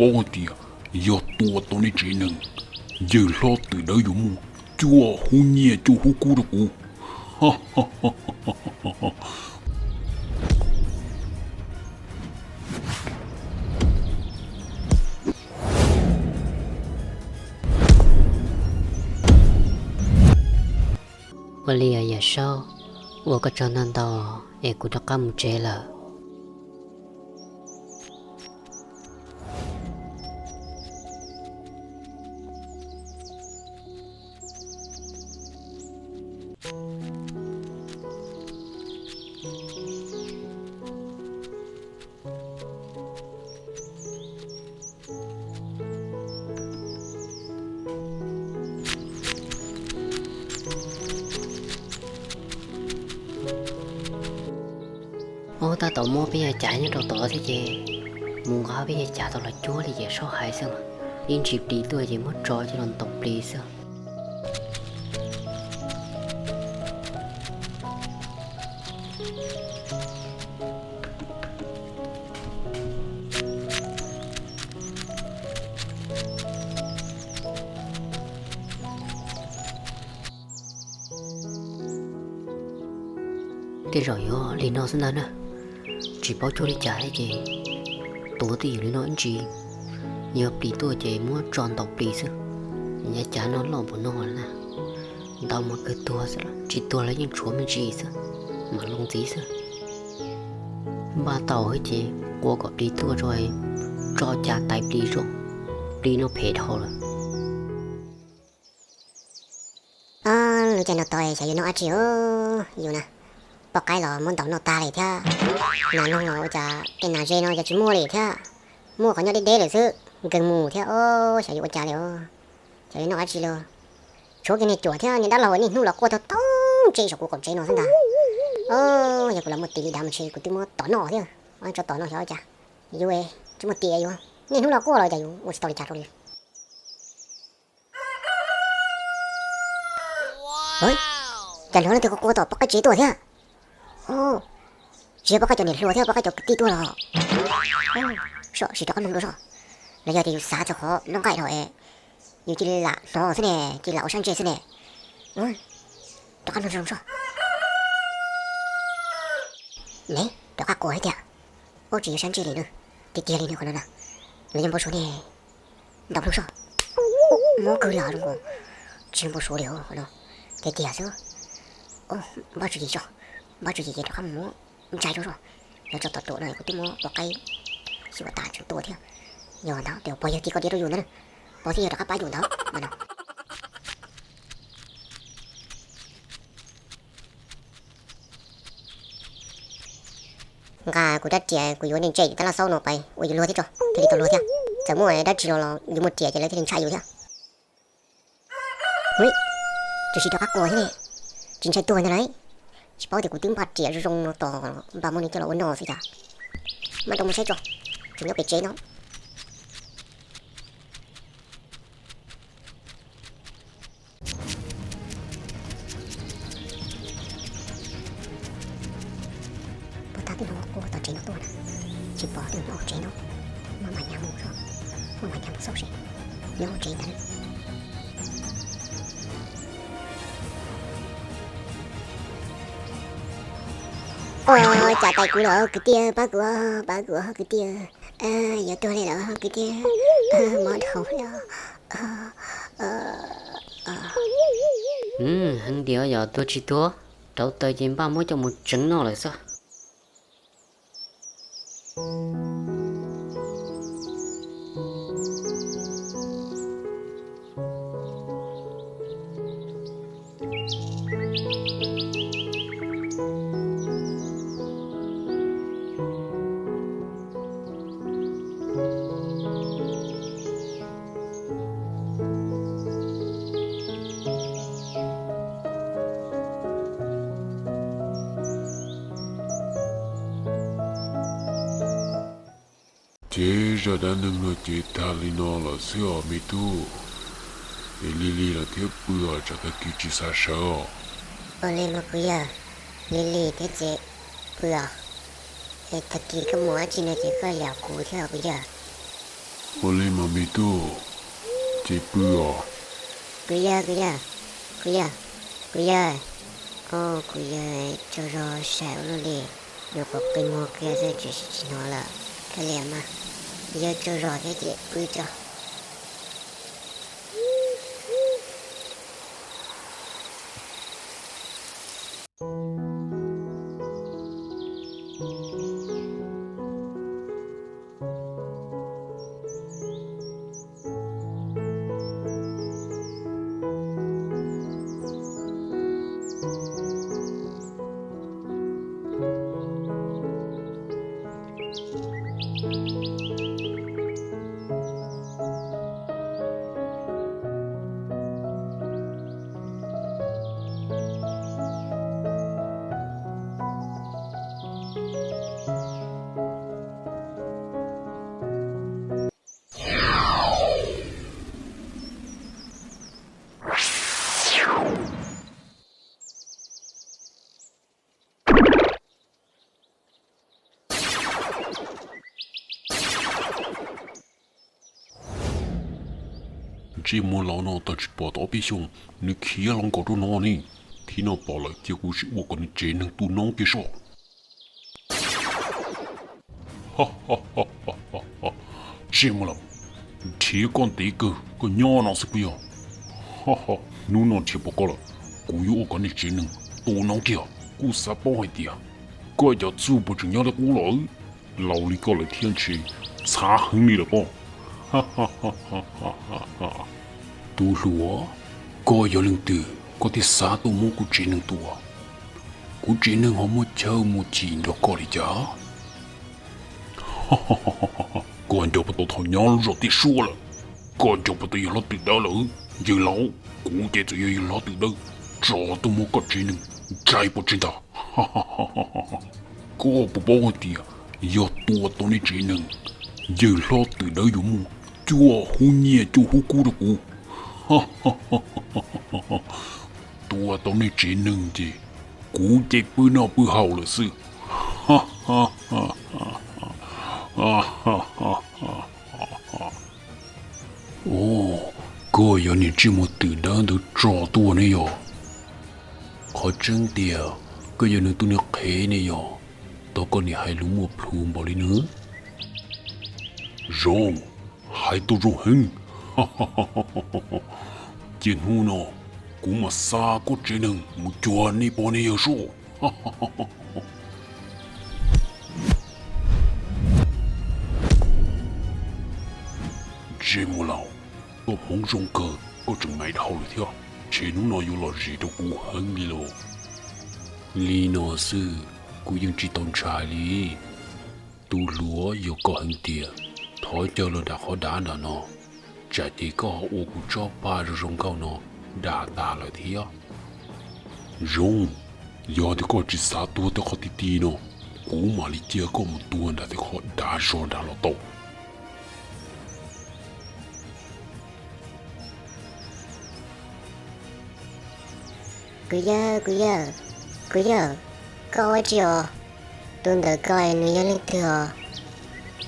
paub hais tias yog tua tau nej tsev neeg, yawg hlob twm dawb yuav muaj cuaj hub nyiaj cuaj hub kub rau kuv. Ua li os Yawm Saub, ua koj tsaug ntau ntau es kuv rov qab mus tsev lawm. Ub, tab tom muab peb yawg Cav nyob rau tod thiab ces mus nqa peb yawg Cav tau los cuab li Yawm Saub hais xwb mas. Ib ntsis plis tuaj ces muab tso coj los ntaus plis xwb. Tej zaum yuav li no xwb ntag na. Tsis paub cuag li cas thiab ces tuav twj ywm li no ib ntsis, yog plis tuaj ces muab tso ntaus plis xwb. Yav cas no loj npaum no lawm na, ntaus mas kawg tuag xwb, tsis tuag los yeej tshuav me ntsis xwb, mam loo ntxiv xwb. Npaj tau ces qua kom plis tuaj tso, tso cas tais plis zoo, plis no phem dhau lawm. Lub caij no tos xyov yuav noj dab tsi os, yus na, poj qaib los muab ntaus noj tag li thiab. Nas noog los ua cas tej nas ze no cas tsis muaj li thiab, muaj qhov nyob deb deb lawm xwb, nkeeg mus thiab os, xyov yuav ua cas li os, xyov yuav noj dab tsi li. Tshuav kiag niag cuam thiab niag dab laug niaj hnub los quaj taug taug ntse saum kuv qaum tsev no xwb ntag. Os, yog kuv los muaj tis li dav mas ntshe kuv twb muab tom noj thiab, tso tom no xyov ua cas. Yus tsis muaj tis yuav niaj hnub los quaj los cas yus ua tsis tau li cas rau li. Cas hnov leej twg quaj quaj tom poj qaib tsev tuaj thiab? Tsis yog poj qaib cov niam hluas thiab poj qaib cov kwv tij tuaj los? Soj, sim rov qab mloog dua soj. Los yog tias yus xav txog qhov noj nqaij dhau es yus cia li lam hnov xwb ne, cia li lam ua sab ntsej xwb ne. Rov qab mloog zoo soj. Ne, rov qab quaj thiab tiag. Ub, tsis yog sab ntsej li na, tiag tiag li na qhov no na. Los yog npau suav ne. Ntaus mloog soj. Mob kawg li os, zoo nkaus tsis yog npau suav li os qhov no, tiag tiag xwb. Npaj tswv yim soj, npaj tswv yim ces rov qab mus muab ntsais rau soj. Yog tso tom ruam no kuv twb muab ua qaib xyuas tas tseem tuaj thiab. Yog ntawd tias pog yawg tig koj diav rau yus ntawd na, pog thiaj yog rov qab pab yus ntawd mas no. Nqa kuv rab riam kuv yuav ntse ntse tab laj xaub no pais ua yus luag thiab tso, thiaj li tau luag thiab. Txawm muaj dab tsi los los yus muaj riam ces lawv thiaj li ntshai yus thiab. Tsis sib rov qab quas thiab ne, tsis ntshai tuag ntag lauj. Tsis paub tias kuv twb npaj riam zoo zoo no tos npaj muab nws coj los ua no xwb cas. Maj rau mus saib tso, tseem nyob pem tsev no. Puas tas twb hnov quaj tom tsev no tuaj na, tsis pom twb nyob hauv tsev no. Maj mam nyas mus tso, maj mam nyas mus xauj seb nyob hauv tsev ntag. Ua cas tais kuv lawm kwv tij, pab kuv, pab kuv kwv tij, yuav tuag li lawm kwv tij, mob dhau li. Heev tiag yog tuag tsis tuag, rauv taws ces npaj muab coj mus tseev noj lawm xwb. Ces zaj dab neeg no ces tag li no lawm xwb os me tub. Es lig lig los thiab pw os, tsam tag kis tsis xav sawv os. Ua li mas kuv yawg, lig lig thiab ces pw os. Es tag kis koj mus dab tsi no ces koj yam kuv thiab kuv yawg. Ua li mas me tub, ces pw os. Kuv yawg, kuv yawg, kuv yawg, kuv yawg, kuv yawg tsaug zog sai ua luaj li, nyuam qhuav qi muag kiag xwb tseem tsis hnov lawm. Kawg li mas, kuv yawg tsaug zog thiab ces pw tso. Ntsej muag laus no tag tsis pom tau ob peb xyoos, nws khiav los nkaum rau no ne. Thib no pom lawm cia kuv sim ua kom nws tsev neeg tu noob kiag soj. Ntsej muag laus, nrhiav koj ntev kawg koj nyob no xwb puas yog? Hnub no nrhiav pom koj lawm, kuv yuav ua kom nej tsev neeg tu noob kiag. Kuj xav paub hais tias koj cov txuj puas tseem nyob li qub lawm. Laus li koj lawm thiab ntshe txhav heev li lawm pob. Tus hluas, koj yog leej twg koj thiaj xav tuaj muab kuv tsev neeg tua? Kuv tsev neeg ho muaj chaw muaj chim nrog koj li cas? Koj nco puas tau thaum nyob lub zos Tiaj Suab lawm? Koj nco puas tau yawg hlob Twm Dawb lawm? Yawg laus, kuv ces txawm yog yawg hlob Twm Dawb tso tuaj muab koj tsev neeg ntshai pov tseg ntag. Koj puas paub hais tias yog tua tau nej tsev neeg, yawg hlob Twm Dawb yuav muaj cuaj hub nyiaj cuaj hub kub rau kuv. Tua tau nej tsev neeg ces kuv ces pw noj pw haus lawm xwb. Os, koj yog niag ntsej muag Twm Dawb ntawd tso tuaj ne yog? Qhov tseeb tiag, koj yog nws tus niag qhev ne yog? Tau koj niag hais lus muaj plhus npaum li nws. Zoo, hais tau zoo heev. Cia hnub no kuv mam xa koj tsev neeg mus cuag nej pog nej yawg soj. Ntsej muag laus, koj hmoov zoo kawg koj tseem hais dhau lawm thiab. Ntshe hnub no yuav lom zem rau kuv heev li lauj. Li no xwb, kuv yeej tsis tau ntshai li. Tus hluas, yog koj heev tiag, thov caw los nram qhov dav nram no, tsam ces koj ho ua kuv tsob paj zoo zoo nkauj no dag tas lawm thiab. Zoo, yog tias koj tsis xav tuag tej qhov ti ti no, kuv mam li cia koj mus tuag nram tej qhov dav zog nrad los tau. Kuv yawg, kuv yawg, kuv yawg, koj ua tsi os? Tus ntawm koj nws yog leej twg os?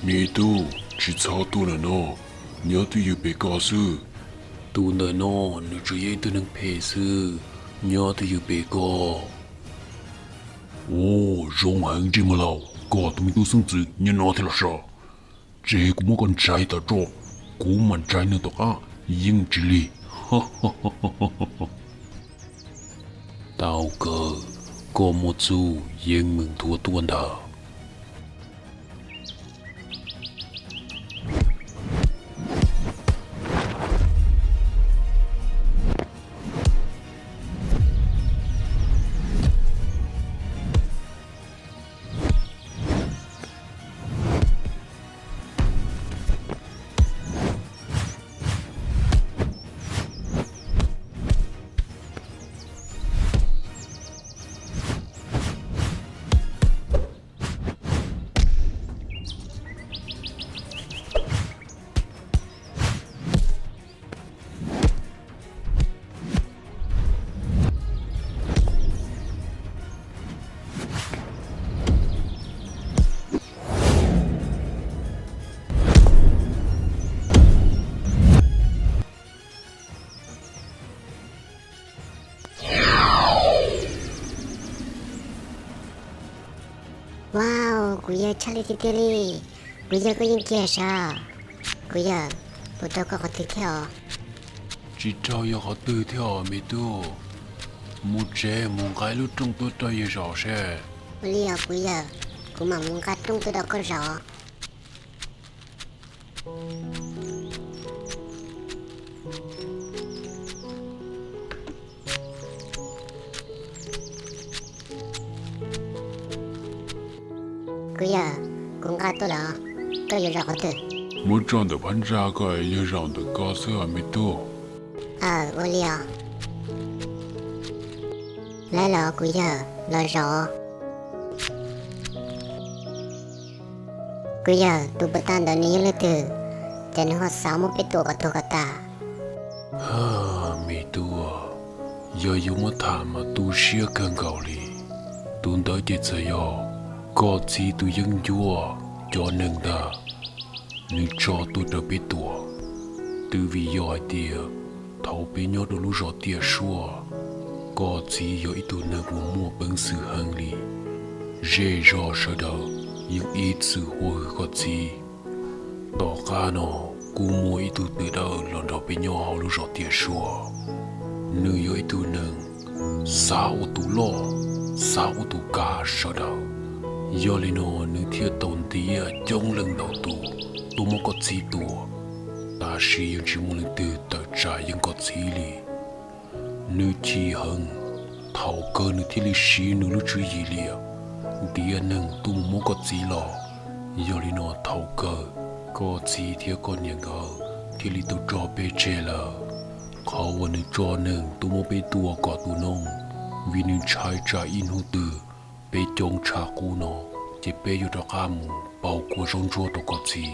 Me tub, tsis txhob tuaj ntawm no, nyob twj ywm pem ko xwb. Tus ntawm no nws tsuas yog ib tug neeg phem xwb, nyob twj ywm pem ko. Ua zoo heev ntsej muag laus, koj tus me tub xeeb ntxwv nyob no thiab los sav. Tseg kuv muab koj ntshai tas tso, kuv mam ntshai nws tom qab yeej tsis lig. Tau kawg, koj muaj txuj yeej meem nthuav tuaj ntag. Wow, kuv yawg, tshaj li tiag tiag li. Kuv yawg, koj yeej kiag sav. Kuv yawg, puas raug koj qhov twg thiab os? Tsis raug yog qhov twg thiab os me tub. Mus tsev mus nqa ib lub rooj tuaj rau yawg zaum seb. Ua li os kuv yawg, kuv mam mus nqa rooj tuaj rau koj zaum. Kuv yawg, kuv nqa tuaj lawm, koj yuav zaum qhov twg? Muab tso ntawm phab ntsa ko, yawg zaum ntawm ko xwb os me tub. Aw, ua li os. Lawv los kuv yawg, los zaum. Kuv yawg, tus puag ta ntawd nws yog leej twg, ces nws ho xav muab peb tua kom tuag kom tas? Me tub, yog yuav muab tham mas tu siab kawg nkaus li. Tus ntawd ces txawm yog koj txiv tus yeeb ncuab cov neeg ntag, nws tso tuaj rau peb tua. Twb vim yog hais tias thaum peb nyob rau lub zos Tiaj Suab, koj txiv yog ib tug neeg uas muaj peev xwm heev li. Zej zog sawv daws yeej ib txwm hu hwm koj txiv. Tom qab no kuj muaj ib tug twm dawb los nrog peb nyob hauv lub zos Tiaj Suab. Nws yog ib tug neeg xav ua tus loj, xav ua tus kav sawv daws. Yog li no nws thiaj tau ntiab coob leej ntau tus tuaj muab koj txiv tua, tab sis yeej tsis muaj leej twg tawm tsam yeej koj txiv li. Nws chim heev, thaum kawg nws thiaj li siv nws lub tswv yim liam ntiav neeg tuaj mus muab koj txiv los. Yog li no thaum kawg koj txiv thiab koj niam nkawd thiaj li tau tso peb tseg lawm. Qhov uas nws tso neeg tuaj muab peb tua kom tu noob, vim nws ntshai tsam ib hnub twg peb coob tshaj qub no ces peb yuav rov qab mus pauv kua zaub ntsuab rau koj txiv,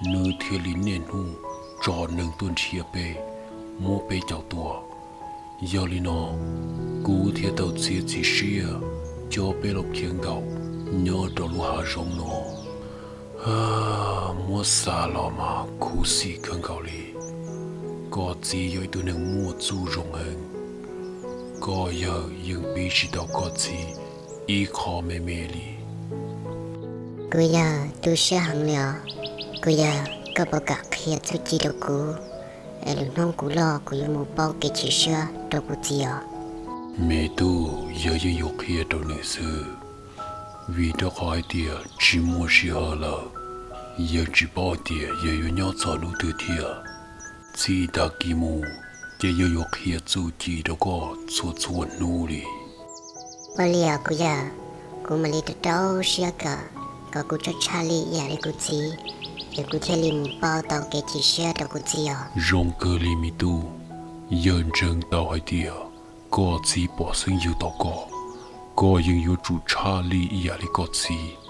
nws thiaj li niaj hnub tso neeg tuaj nrhiav peb, muab peb caum tua. Yog li no kuv thiaj tau txiav txim siab coj peb los khiav nkaum nyob rau lub hav zoov no. Muab xav los mas khuv xim kawg nkaus li. Koj txiv yog ib tug neeg muaj txuj zoo heev, koj yawg yeej piv tsis tau koj txiv ib qho me me li. Kuv yawg, tu siab heev li os. Kuv yawg, koj puas kam qhia txuj ci rau kuv, es lwm hnub kuv loj kuv yuav mus pauv kev chim siab rau kuv txiv os? Me tub, yawg yeej yuav qhia rau nws xwb, vim rau qhov hais tias tsis muaj sij hawm lawm. Yawg tsis paub hais tias yawg yuav nyob txog hnub twg thiab. Txij tag kis mus ces yawg yuav qhia txuj ci rau koj txhua txhua hnub li. Ua li os kuv yawg, kuv mam li rau rau siab kawm kom kuv txhob tshaj lij ib yam li kuv txiv, es kuv thiaj li mus pauv tau kev chim siab rau kuv txiv os. Zoo kawg li me tub, yawg ntseeg tau hais tias koj txiv pom xeeb yug tau koj, koj yeej yuav tsum tshaj lij ib yam li koj txiv.